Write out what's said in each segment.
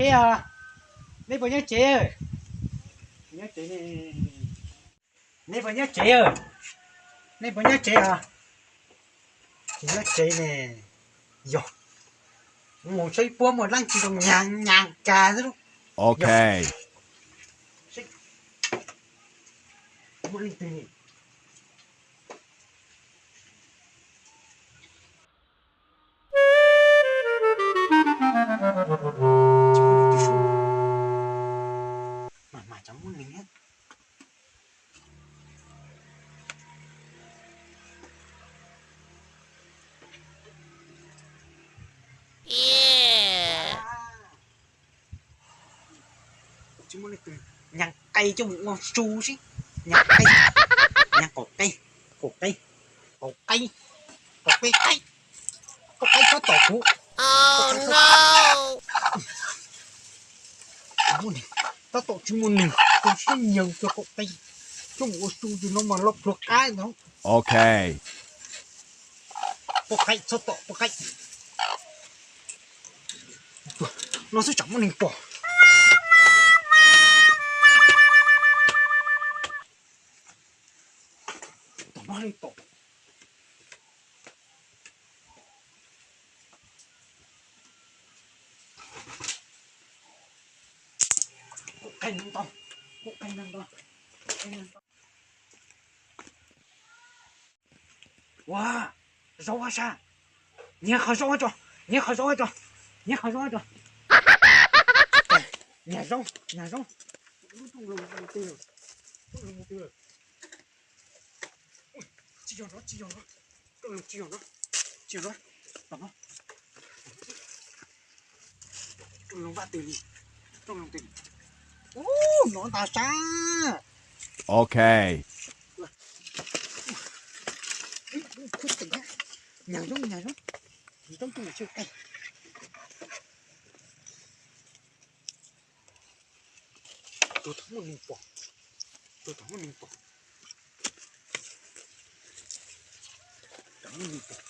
Tsev os, nej puas nyob tsev? Nyob tsev ne. Nej puas nyob tsev? Nej puas nyob tsev os? Tsis nyob tsev ne. Yog, mus saib puab muaj leej twg zoo nyas nyas kag xwb lauj. Ok. Muaj leej twg ne? Mas mas cov muaj neeg. Tsis muaj leej twg. Nyas qe coj mus ua su sib. Nyas qe, nyas qaum qe, qaum qe, qaum qe, qaum qe, qaum qe txhob tom kuv. Tab tom tsis muaj neeg, tus sib nyees cov qaum qe coj mus ua su tus no mas loj pluag qab ntag. Ok. Poj qaib txhob tom poj qaib. No xwb tsam muaj neeg pom. Tom no li tom. Ua, zaub a sab. Nyiag qhov zaub tso, nyiag qhov zaub tso, nyiag qhov zaub tso. Nyiag zaub, nyiag zaub. Tsis yog no, tsis yog no, tsis yog no, tsis yog no. Ub, no ntag sab. Ok. Nyiag zaub, nyiag zaub. Zaub tub mus xyaw qe. Tus thaum muaj neeg pom, tus thaum muaj neeg pom, thaum muaj neeg pom.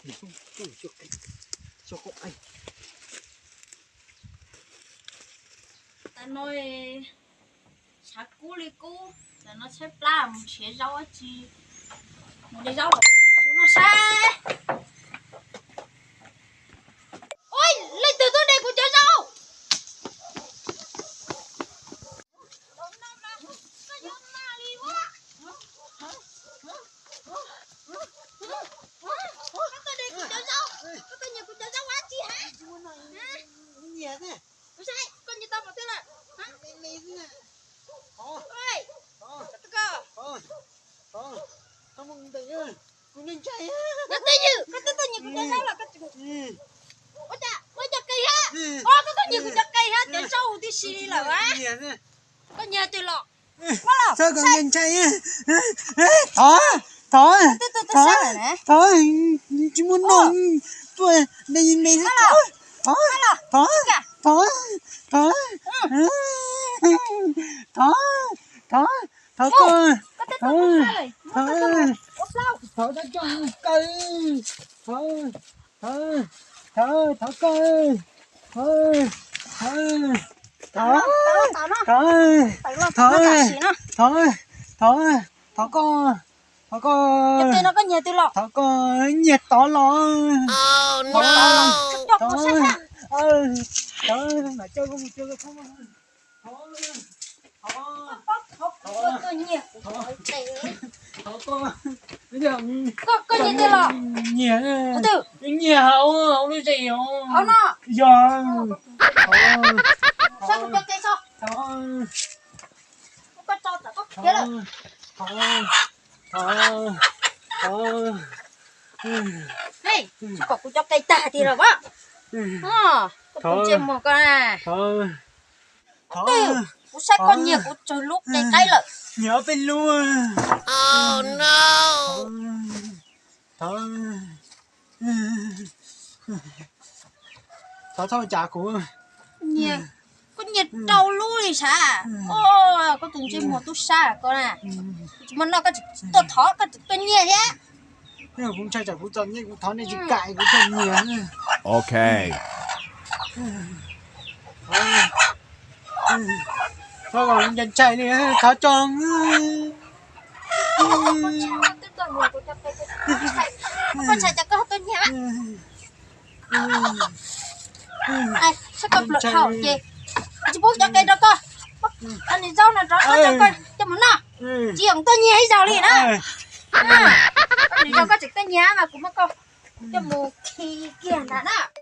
Nyiag zaub tub mus xyaw qe, xyaw qe. Tam no tshav kub li kub, tam no tshaib plab mus nrhiav zaub dab tsi, mus de zaub los su noj saib. Ua, leej twg tuaj de kuv cov zaub? Koj tuaj de kuv cov zaub, koj tuaj nyiag kuv cov zaub dab tsi hab? Kuv saib koj nyiag tau qhov twg lawm? Koj twb yws, koj twb tuaj nyiag kuv cov zaub los koj tseem, ua cas muaj cov qe hab? Koj tuaj nyiag kuv cov qe hab cov zaub huv tib si li lawm a. Koj nyiag twg los? Thov, thov, thov, tsis muaj noj, tuaj de me, thov, thov, thov, thov, thov, thov, thov koj, thov, thov, thov koj, thov, thov, thov koj, thov, thov, thov, thov, thov, thov, thov koj, thov koj, thov koj, nyiag tod los, thov, thov, thov, thov, thov koj, koj nyiag twg los? Nyiag, nyiag hauv, hauv lub zes hauv no. Yog, thov, thov, thov, thov, tsis pom kuv cov qe tag tiag lawm as. Koj tus ntsej muag koj na. Kuv saib koj nyiag kuv tsawg lub qe qaib lawm. Nyiag ob peb lub. Thov, thov txhob cas kuv. Koj nyiag rau lub li sav. Koj tus ntsej muag tub sab koj na. Tsis muaj noj koj tseem tuaj thov, koj tseem tuaj nyiag thiab. Kuv ntshai tsam kuv txom nyem kuv thov nej tsis kam kuv tuaj nyiag. Ok. Thov ntshai li, thov tso. Koj ntshai ces koj tuaj nyiag. Saib koj plaws dhau ces tsis pub cov qe rau koj. Nws zaub no rov qab coj mus noj, tsis yoo tuaj nyiag ib zaug li na. Nws zoo koj tseem tuaj nyiag mas kuv muab koj coj mus khi kiag ntag na.